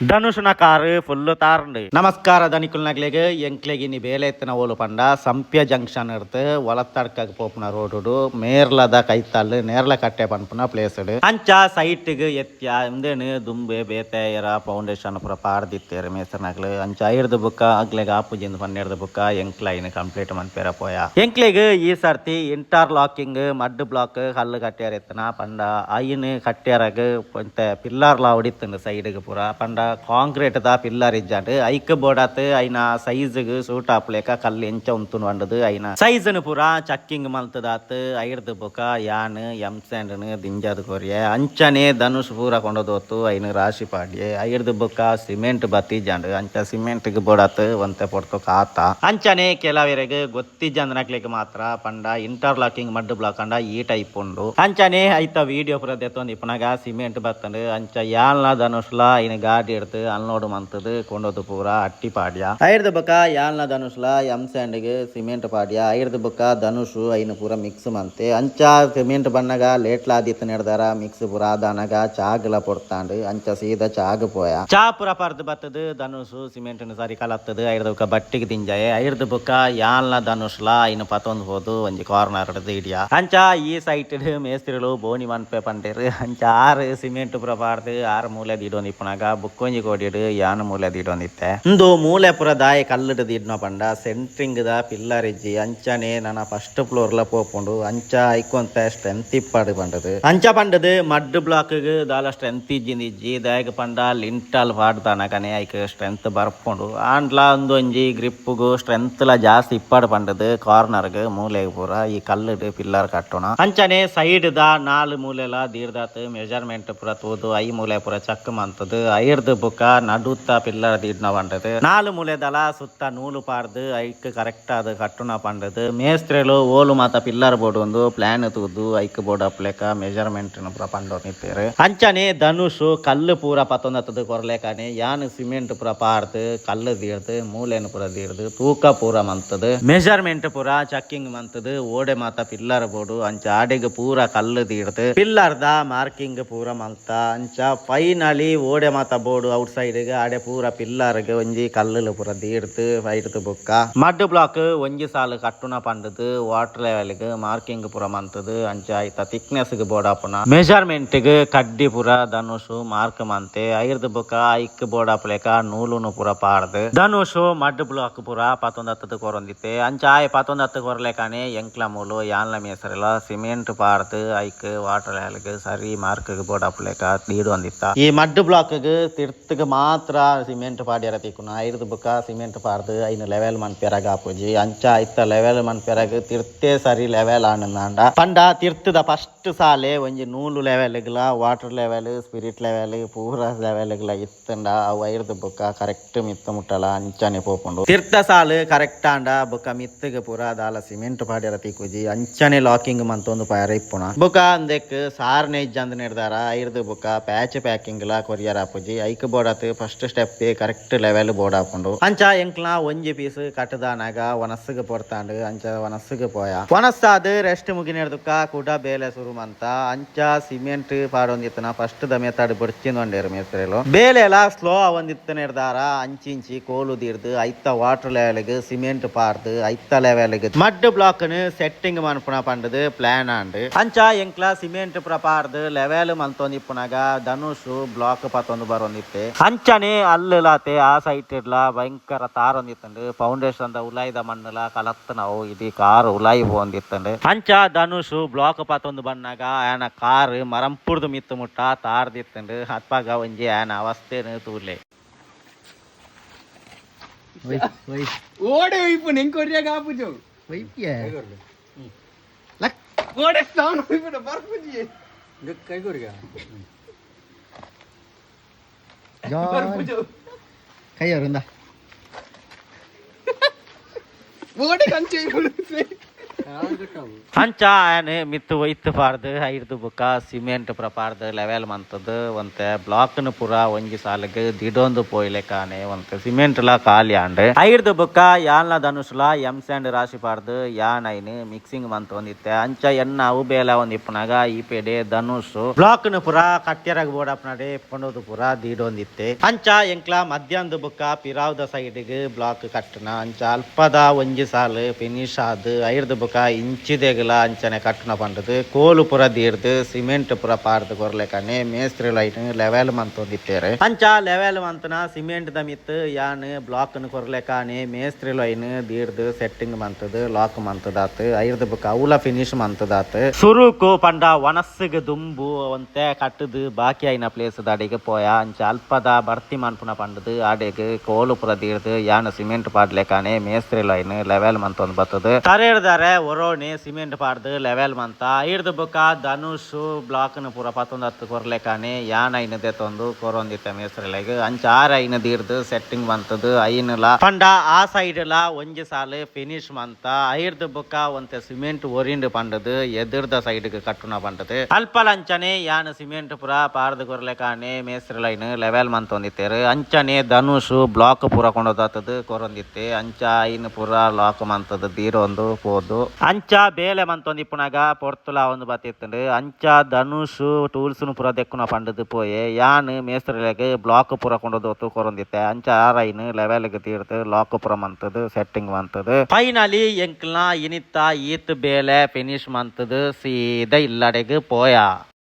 ಧನುಷನ car full ತಾರ್ಂಡ್. ನಮಸ್ಕಾರ ದನಿಕುಲ್ನಗ್ಲೆಗ್. ಎಂಕ್ಲೆಗ್ ಇನಿ ಬೇಲೆ ಇತ್ತಿನ ಓಲು ಪಂಡ ಸಂಪ್ಯ ಜಂಕ್ಷನ್ ಇರ್ತು ವಲತ್ತಡ್ಕಗ್ ಪೋಪುನ ರೋಡುಡು ಮೇರ್ಲದ ಕೈತಲ್ ನೇರ್ಲಕಟ್ಟೆ ಪನ್ಪುನ ಪ್ಲೇಸ್. ಅಂಚ ಸೈಟ್ ಗ್ ಎತ್ಯ ಉಂದೇನು ದುಂಬೆ ಬೇತೆ ಎರ ಫೌಂಡೇಶನ್ ಪೂರ ಪಾಡ್ದಿತ್ತೆರ್ ಮೇಸರ್ನಕ್ಲು. ಅಂಚ ಐರ್ದ್ ಬುಕ್ಕ ಅಗ್ಲೆಗ್ ಆಪುಜಿಂದ್ ಪನ್ನೆರ್ದ್ ಬುಕ್ಕ ಎಂಕ್ಲೈನ್ ಕಂಪ್ಲೀಟ್ ಮನ್ಪೆರ ಪೋಯ. ಎಂಕ್ಲೆಗ್ ಈ ಸರ್ತಿ ಇಂಟರ್ ಲಾಕಿಂಗ್ ಮಡ್ ಬ್ಲಾಕ್ ಕಲ್ಲು ಕಟ್ಟಿಯರ ಇತ್ತನ ಪಂಡ ಐನ್ ಕಟ್ಟಿಯರಗ್ ಒಂತೆ ಪಿಲ್ಲರ್ಲ ಹೊಡಿತುಂಡು ಸೈಡ್ಗ್ ಪೂರ. ಪಂಡ ಕಾಂಕ್ರೀಟ್ ದ ಪಿಲ್ಲರ್ ಇಜ್ಜಾಂಡ್. ಐಕ್ ಬೋಡಾತ್ ಐನ ಸೈಜ್ ಗ್ ಸೂಟ್ ಆಪುಲೆಕ ಕಲ್ಲು ಎಂಚ ಉಂತುಂಡು ಪಂಡುದು ಐನ ಸೈಜ್ ನ್ ಪೂರ ಚಕ್ಕಿಂಗ್ ಮಲ್ತದಾತ್. ಐರ್ದ್ ಬೊಕ ಯಾನ್ ಎಂ ಸ್ಯಾಂಡ್ ನ್ ದಿಂಜಾದ್ ಕೊರಿಯೆ. ಅಂಚನೆ ಧನುಷ್ ಪೂರ ಕೊಂಡದೋತು ಐನ್ ರಾಶಿ ಪಾಡ್ಯೆ. ಐರ್ದ್ ಬೊಕ ಸಿಮೆಂಟ್ ಬತ್ತಿಜಾಂಡ್. ಅಂಚ ಸಿಮೆಂಟ್ ಗ್ ಬೋಡಾತ್ ಒಂತೆ ಪೊರ್ತು ಕಾತ. ಅಂಚನೆ ಕೆಲವೆರೆಗ್ ಗೊತ್ತಿಜ್ಜಂದನಕ್ಲೆಗ್ ಮಾತ್ರ ಪಂಡ ಇಂಟರ್ ಲಾಕಿಂಗ್ ಮಡ್ ಬ್ಲಾಕ್ ಅಂಡ ಈ ಟೈಪ್ ಉಂಡು. ಅಂಚನೆ ಐತ ವಿಡಿಯೋ ಪೂರ ದೆತ್ತೊಂದು ಇಪ್ಪುನಗ ಸಿಮೆಂಟ್ ಬತ್ತಂಡ್. ಅಂಚ ಯಾನ್ಲ ಧನುಷ್ಲ ಐನ್ ಗಾಡಿ ಎಡ್ದು ಅನ್ಲೋಡ್ ಮಂತದು ಕೊಂಡೋದು ಪೂರ ಅಟ್ಟಿ ಪಾಡ್ಯ. ಐರ್ದ್ ಬೊಕ ಯಾನ್ಲ ಧನುಷ್ಲ ಎಂ ಸ್ಯಾಂಡ್ ಗ್ ಸಿಮೆಂಟ್ ಪಾಡ್ಯ. ಐರ್ದ್ ಬೊಕ ಧನುಷ್ ಐನ್ ಪೂರ ಮಿಕ್ಸ್ ಮಂತೆ. ಅಂಚ ಸಿಮೆಂಟ್ ಬನ್ನಗ ಲೇಟ್ಲ ಆದಿತ್ತು ನೆಡ್ದಾರ ಮಿಕ್ಸ್ ಪೂರ ಆದಾನಗ ಚಾಗ್ಲ ಪೊರ್ತಾಂಡ್. ಅಂಚ ಸೀದಾ ಚಾಗ್ ಪೋಯ. ಚಾ ಪೂರ ಪರ್ದು ಬತ್ತದು ಧನುಷ್ ಸಿಮೆಂಟ್ ಸರಿ ಕಲತ್ತದು ಐರ್ದ್ ಬೊಕ ಬಟ್ಟಿಗೆ ದಿಂಜಾಯೆ. ಐರ್ದ್ ಬೊಕ ಯಾನ್ಲ ಧನುಷ್ಲ ಐನ್ ಪತೊಂದು ಪೋದು ಒಂಜಿ ಕಾರ್ನರ್ ಇಡಿಯ. ಅಂಚ ಈ ಸೈಟ್ ಮೇಸ್ತ್ರಿಲು ಬೋನಿ ಮನ್ಪೆ ಪಂಡೆರ್. ಅಂಚ ಆರು ಸಿಮೆಂಟ್ ಪೂರ ಪಾಡ್ದು ಆರು ಮೂಲೆ ದೀಡೊಂದು ಇಪ್ಪುನಗ ಬುಕ್ಕೊಂಜಿ ಕೋಡಿಡ್ ಯಾನ್ ಮೂಲೆ ದೀಡೊಂದಿತ್ತೆ. ಉಂದು ಮೂಲೆ ಪೂರ ದಾಯೆ ಕಲ್ಲುಡು ದೀಡ್ನ ಪಂಡ ಸೆಂಟ್ರಿಂಗ್ ದ ಪಿಲ್ಲರ್ ಇಜ್ಜಿ. ಅಂಚನೆ ನನ ಫಸ್ಟ್ ಫ್ಲೋರ್ ಲ ಪೋಪುಂಡು. ಅಂಚ ಐಕೊಂತೆ ಸ್ಟ್ರೆಂತ್ ಇಪ್ಪಡು ಪಂಡದು. ಅಂಚ ಪಂಡದು ಮಡ್ ಬ್ಲಾಕ್ ಗ್ ದಾಲ ಸ್ಟ್ರೆಂತ್ ಇಜ್ಜಿಂದ್ ಇಜ್ಜಿ. ದಾಯೆಗ್ ಪಂಡ ಲಿಂಟಲ್ ಪಾಡ್ದನಗನೆ ಐಕ್ ಸ್ಟ್ರೆಂತ್ ಬರ್ಪುಂಡು. ಆಂಡ್ಲ ಉಂದೊಂಜಿ ಗ್ರಿಪ್ ಗು ಸ್ಟ್ರೆಂತ್ ಲ ಜಾಸ್ತಿ ಇಪ್ಪಡು ಪಂಡದು ಕಾರ್ನರ್ ಗ್ ಮೂಲೆಗ್ ಪೂರ ಈ ಕಲ್ಲುಡು ಪಿಲ್ಲರ್ ಕಟ್ಟುನ. ಅಂಚನೆ ಸೈಡ್ ದ ನಾಲ್ ಮೂಲೆಲ ದೀರ್ದಾತ್ ಮೆಜರ್ಮೆಂಟ್ ಪೂರ ತೂದು I ಮೂಲೆ ಪೂರ ಚಕ್ ಮಂತದು ಐರ್ದ್ ಬುಕ್ಕ ನಡುತ್ತ ಪಿಲ್ಲರ್ ದೀಡ್ನ ಪಂಡದು. ನಾಲ್ ಮೂಲೆದಲ ಸುತ್ತ ನೂಲು ಪಾಡ್ದು ಐಕ್ ಕರೆಕ್ಟ್ ಆದ್ ಕಟ್ಟುನ ಪಂಡದು. ಮೇಸ್ತ್ರಿಲು ಓಲು ಮಾತ ಪಿಲ್ಲರ್ ಬೋಡು ಪ್ಲಾನ್ ತೂದು ಐಕ್ ಬೋರ್ಡ್ ಅಪ್ಲೆಕ ಮೆಜರ್ಮೆಂಟ್ ಪೂರ ಪಂಡೊಂದಿತ್ತೆರ್. ಅಂಚನೆ ಧನುಷ್ ಕಲ್ಲು ಪೂರ ಪತ್ತೊಂದತ್ತದು ಕೊರ್ಲೆಕಾನೆ ಯಾನ್ ಸಿಮೆಂಟ್ ಪೂರ ಪಾಡ್ದು ಕಲ್ಲು ದೀಡ್ದು ಮೂಲೆನ್ ಪೂರ ದೀಡ್ದು ತೂಕ ಪೂರ ಮಂತದು ಮೆಜರ್ಮೆಂಟ್ ಪೂರ ಚಕ್ಕಿಂಗ್ ಮಂತದು ಓಡೆ ಮಾತ ಪಿಲ್ಲರ್ ಬೋಡು ಅಂಚ ಆಡೆಗ್ ಪೂರ ಕಲ್ಲು ದೀಡ್ದು ಪಿಲ್ಲರ್ ದ ಮಾರ್ಕಿಂಗ್ ಪೂರ ಮಂತ. ಅಂಚ ಫೈನಲಿ ಓಡೆ ಮಾತ ಬೋಡು ಔಟ್ ಸೈಡ್ ಗ್ ಆಡೆ ಪೂರ ಪಿಲ್ಲರ್ ಗ್ ಒಂಜಿ ಕಲ್ಲುಲು ಪೂರ ದೀಡ್ದು ಐಡ್ದು ಬೊಕ್ಕ ಮಡ್ ಬ್ಲಾಕ್ ಒಂಜಿ ಸಾಲು ಕಟ್ಟುನ ಪಂಡುದು ವಾಟರ್ ಲೆವೆಲ್ ಗ್ ಮಾರ್ಕಿಂಗ್ ಪೂರ ಮಂತದು. ಅಂಚ ಐತ ಥಿಕ್ನೆಸ್ ಗ್ ಬೋಡಾಪುನ ಮೆಜರ್ಮೆಂಟ್ ಗ್ ಕಡ್ಡಿ ಪೂರ ಧನುಷ್ ಮಾರ್ಕ್ ಮಂತೆ. ಐರ್ದ್ ಬೊಕ್ಕ ಐಕ್ ಬೋಡಾಪುಲೆಕ ನೂಲುನು ಪೂರ ಪಾಡ್ದು ಧನುಷ್ ಮಡ್ ಬ್ಲಾಕ್ ಪೂರ ಪತ್ತೊಂದತ್ತದು ಕೊರೊಂದಿತ್ತೆ. ಅಂಚ ಆಯೆ ಪತ್ತೊಂದತ್ತು ಕೊರ್ಲೆಕಾನೆ ಎಂಕ್ಲ ಮೂಲು ಯಾನ್ಲ ಮೇಸರೆಲ ಸಿಮೆಂಟ್ ಪಾಡ್ದು ಐಕ್ ವಾಟರ್ ಲೆವೆಲ್ ಗ್ ಸರಿ ಮಾರ್ಕ್ ಗ್ ಬೋಡಾಪುಲೆಕ ದೀಡೊಂದಿತ್ತ. ಈ ಮಡ್ ಬ್ಲಾಕ್ ಗ್ ತಿರ್ತುಗ್ ಮಾತ್ರ ಸಿಮೆಂಟ್ ಪಾಡ್ಯರ ತಿಕ್ಕುನ. ಐರ್ದ್ ಬೊಕ್ಕ ಸಿಮೆಂಟ್ ಪಾಡ್ದು ಐನ್ ಲೆವೆಲ್ ಮನ್ಪೆರಗ ಆಪುಜಿ. ಅಂಚ ಐತ ಲೆವೆಲ್ ಮನ್ಪೆರಗ್ ತಿರ್ತೆ ಸರಿ ಲೆವೆಲ್ ಆನಂದಾಂಡ ಪಂಡ ತಿರ್ತದ ಫಸ್ಟ್ ಸಾಲೆ ಒಂಜಿ ನೂಲು ಲೆವೆಲ್ ಗ್ಲ ವಾಟರ್ ಲೆವೆಲ್ ಸ್ಪಿರಿಟ್ ಲೆವೆಲ್ ಪೂರ ಲೆವೆಲ್ ಗ್ಲ ಇತ್ತಂಡ ಅವು ಐರ್ದ್ ಬೊಕ್ಕ ಕರೆಕ್ಟ್ ಮಿತ್ತ ಮುಟ್ಟಲ ಅಂಚನೆ ಪೋಪುಂಡು. ತಿರ್ತ ಸಾಲು ಕರೆಕ್ಟ್ ಆಂಡ ಬೊಕ್ಕ ಮಿತ್ತಗ್ ಪೂರ ದಾಲ ಸಿಮೆಂಟ್ ಪಾಡ್ಯರ ತಿಕ್ಕುಜಿ. ಅಂಚನೆ ಲಾಕಿಂಗ್ ಮಂತೊಂದು ಪಾಯರ ಇಪ್ಪುನ. ಬೊಕ್ಕ ಅಂದೆಕ್ ಸಾರ್ನೆ ಇಜ್ಜಂದ್ ನೆಡ್ದಾರ ಐರ್ದ್ ಬೊಕ್ಕ ಪ್ಯಾಚ್ ಪ್ಯಾಕಿಂಗ್ ಲ ಕೊರಿಯರ್ ಆಪುಜಿ. ಐಕ್ ಬೋಡಾತ್ ಫಸ್ಟ್ ಸ್ಟೆಪ್ ಕರೆಕ್ಟ್ ಲೆವೆಲ್ ಬೋಡಾಪುಂಡು. ಅಂಚ ಎಂಕ್ಲ ಒಂಜಿ ಪೀಸ್ ಕಟ್ಟದಾನಾಗ ವನಸ್ಸುಗ್ ಪೊರ್ತಾಂಡ್. ಅಂಚ ವನಸ್ಸುಗ್ ಪೋಯ. ವನಸ್ಸಾದ್ ರೆಸ್ಟ್ ಮುಗಿನೆರ್ದುಕ್ಕ ಕುಡ ಬೇಲೆ ಸುರು ಮಂತ. ಅಂಚ ಸಿಮೆಂಟ್ ಪಾಡೊಂದಿತ್ತನ ಫಸ್ಟ್ the method ಬೊಡ್ಚಿಂದೊಂಡೇರು ಮೇಸ್ತ್ರಿಲು. ಬೇಲೆಲ ಸ್ಲೋ ಆವೊಂದಿತ್ತನೆರ್ದಾರ ಅಂಚಿಂಚಿ ಕೋಲು ದೀಡ್ದು ಐತ ವಾಟರ್ ಲೆವೆಲ್ ಗ್ ಸಿಮೆಂಟ್ ಪಾಡ್ದು ಐತ ಲೆವೆಲ್ ಗ್ ಮಡ್ ಬ್ಲಾಕ್ ನ್ ಸೆಟ್ಟಿಂಗ್ ಮನ್ಪುನ ಪಂಡುದು ಪ್ಲಾನ್ ಆಂಡ್. ಅಂಚ ಎಂಕ್ಲ ಸಿಮೆಂಟ್ ಪೂರ ಪಾಡ್ದು ಲೆವೆಲ್ ಮಂತೊಂದಿಪ್ಪುನಗ ಧನುಷ್ ಬ್ಲಾಕ್ ಪತ್ತೊಂದು ಬರೊಂದಿತ್ತೆ. ಅಂಚನೆ ಅಲ್ಲುಲಾತೆ ಆ ಸೈಟ್ ಡ್ಲ ಭಯಂಕರ ತಾರೊಂದಿತ್ತುಂಡು. ಫೌಂಡೇಶನ್ ದ ಉಲಾಯಿದ ಮಣ್ಣುಲ ಕಲತ್ತನವು ಇಡೀ ಕಾರ್ ಉಲಾಯಿ ಪೋವೊಂದಿತ್ತುಂಡು. ಅಂಚ ಧನುಷ್ ಬ್ಲಾಕ್ ಪತ್ತೊಂದು ಬನ್ನಗ ಆಯನ ಕಾರ್ ಮರಂಪುರ್ದು ಮಿತ್ತು ಮುಟ್ಟ ತಾರ್ದಿತ್ತುಂಡು. ಅತ್ಪಾಗ ಒಂಜಿ ಆಯನ ಅವಸ್ಥೆನ್ ತೂಲೆ. ಓಡೆ ಒಯ್ಪು ನಿಂಗೆ ಕೊರಿಯಾಗ ಆಪುಜು. ಓಡೆ ಸಾಂಗ್ ಒಯ್ಪುನ ಬರ್ಪುಜಿ. ಕೈ ಕೊರಿಗ. ಬರ್ಪುಜು. ಕೈ ಅವರಿಂದ. ಓಡೆ ಕಂಚೆ ಒಯ್ಪುನು. ಅಂಚ ಆಯನ್ ಮಿತ್ತು ಒಯ್ತು ಪಾಡ್ದು ಐರ್ದು ಬುಕ್ಕ ಸಿಮೆಂಟ್ ಪೂರ ಪಾಡ್ದು ಲೆವೆಲ್ ಮಂತದು ಒಂತೆ ಬ್ಲಾಕ್ನು ಪೂರ ಒಂಜಿ ಸಾಲಗ್ ದಿಡೊಂದು ಪೋಯ್ಲೆಕಾನೆ ಒಂತೆ ಸಿಮೆಂಟ್ ಲ ಖಾಲಿ ಆಂಡ್. ಐರ್ದು ಬುಕ್ಕ ಯಾನ್ಲ ಧನುಷ್ಲ ಎಂ ಸ್ಯಾಂಡ್ ರಾಶಿ ಪಾಡ್ದು ಯಾನ್ ಐನ್ ಮಿಕ್ಸಿಂಗ್ ಮಂತೊಂದಿತ್ತೆ. ಅಂಚ ಎನ್ನ ಅವು ಬೇಲೆ ಒಂದಿಪ್ಪುನಾಗ ಈ ಪೇಡೆ ಧನುಷ್ ಬ್ಲಾಕ್ನು ಪೂರ ಕಟ್ಯರಾಗ ಬೋಡಪ್ಪನಡೆ ಕೊಂಡೋದು ಪೂರ ದೀಡೊಂದಿತ್ತೆ. ಅಂಚ ಎಂಕ್ಲ ಮಧ್ಯಾಹ್ನದ ಬುಕ್ಕ ಪಿರಾವ್ದ ಸೈಡ್ಗ್ ಬ್ಲಾಕ್ ಕಟ್ಟುನ. ಅಂಚ ಅಲ್ಪದ ಒಂಜಿ ಸಾಲು ಫಿನಿಶ್ ಆದ್ ಐರ್ದು ಬುಕ್ಕ ಇಂಚಿದೆಗ್ಲ ಅಂಚನೆ ಕಟ್ಟುನ ಪಂಡದು ಕೋಲು ಪೂರ ದೀಡ್ದು ಸಿಮೆಂಟ್ ಪೂರ ಪಾಡ್ದು ಕೊರ್ಲೆಕನೆ ಮೇಸ್ತ್ರಿ ಲೈನ್ ಲೆವೆಲ್ ಮಂತೊಂದಿತ್ತೇರು. ಅಂಚ ಲೆವೆಲ್ ಮಂತನ ಸಿಮೆಂಟ್ ದ ಮಿತ್ತ್ ಯಾನ್ ಬ್ಲಾಕ್ ನು ಕೊರ್ಲೆಕಾನೆ ಮೇಸ್ತ್ರಿ ಲೈನ್ ದೀಡ್ದು ಸೆಟ್ಟಿಂಗ್ ಮಂತದು ಲಾಕ್ ಮಂತದಾತ್. ಐರ್ದು ಬುಕ್ಕ ಅವುಲ ಫಿನಿಶ್ ಮಂತದಾತ್. ಸುರುಕು ಪಂಡ ವನಸ್ಸಿಗೆ ದುಂಬು ಒಂತೆ ಕಟ್ಟುದು ಬಾಕಿ ಆಯಿನ ಪ್ಲೇಸ್ ಅಡೆಗೆ ಪೋಯ. ಅಂಚ ಅಲ್ಪದ ಭರ್ತಿ ಮನ್ಪುನ ಪಂಡದು ಅಡೆಗ್ ಕೋಲು ಪೂರ ದೀಡ್ದು ಯಾನ್ ಸಿಮೆಂಟ್ ಪಾಡ್ಲೆಕಾನೆ ಮೇಸ್ತ್ರಿ ಲೈನ್ ಲೆವೆಲ್ ಮಂತೊಂದು ಬತ್ತದು. ತರೇರ್ದಾರೆ ಒರೋನೆ ಸಿಮೆಂಟ್ ಪಾಡ್ದು ಲೆವೆಲ್ ಮಂತ. ಐರ್ದು ಬುಕ್ಕ ಧನುಷ್ ಬ್ಲಾಕ್ ನು ಪೂರ ಪತ್ತೊಂದತ್ತು ಕೊರ್ಲೆಕಾನೆ ಯಾನ್ ಐನ್ ದೆತೊಂದು ಕೊರೊಂದಿತ್ತೆ ಮೇಸ್ತ್ರಿಲೆಗ್. ಅಂಚ ಆರ್ ಐನ್ ದೀಡ್ದು ಸೆಟ್ಟಿಂಗ್ ಮಂತದು ಐನುಲ ಪಂಡ ಆ ಸೈಡ್ ಲ ಒಂಜಿ ಸಾಲು ಫಿನಿಶ್ ಮಂತ. ಐರ್ದು ಬುಕ್ಕ ಒಂತೆ ಸಿಮೆಂಟ್ ಒರಿಂಡ್ ಪಂಡದು ಎದುರ್ದ ಸೈಡ್ ಗ್ ಕಟ್ಟುನ ಪಂಡದು ಅಲ್ಪ ಅಂಚನೆ ಯಾನ್ ಸಿಮೆಂಟ್ ಪೂರ ಪಾಡ್ದು ಕೊರ್ಲೆಕಾನೆ ಮೇಸ್ತ್ರಿ ಲೈನ್ ಲೆವೆಲ್ ಮಂತೊಂದಿತ್ತೆರ್. ಅಂಚನೆ ಧನುಷ್ ಬ್ಲಾಕ್ ಪೂರ ಕೊಂಡೋದಾತದು ಕೊರೊಂದಿತ್ತೆ. ಅಂಚ ಐನ್ ಪೂರ ಲಾಕ್ ಮಂತದು ದೀರೊಂದು ಪೋದು ಅಂಚ ಬೇಲೆ ಮಂತೊಂದಿಪ್ಪುನಾಗ ಪೊರ್ತುಲ ಒಂದು ಬತ್ತಿತ್ತುಂಡು. ಅಂಚ ಧನುಷ್ ಟೂಲ್ಸ್ ನು ಪೂರ ದೆಕ್ಕುನ ಪಂಡದು ಪೋಯೆ. ಯಾನ್ ಮೇಸ್ತ್ರಿಲೆಗ್ ಬ್ಲಾಕ್ ಪೂರ ಕೊಂಡೋದೋತು ಕೊರೊಂದಿತ್ತೆ. ಅಂಚ ಆರ್ ಐನ್ ಲೆವೆಲ್ ಗ್ ದೀಡ್ದು ಲಾಕ್ ಪೂರ ಮಂತದು ಸೆಟ್ಟಿಂಗ್ ಮಂತದು ಫೈನಲಿ ಎಂಕ್ಲ್ನ ಇನಿತ್ತ ಈತ್ ಬೇಲೆ ಫಿನಿಶ್ ಮಂತದು ಸೀದಾ ಇಲ್ಲಡೆಗ್ ಪೋಯ.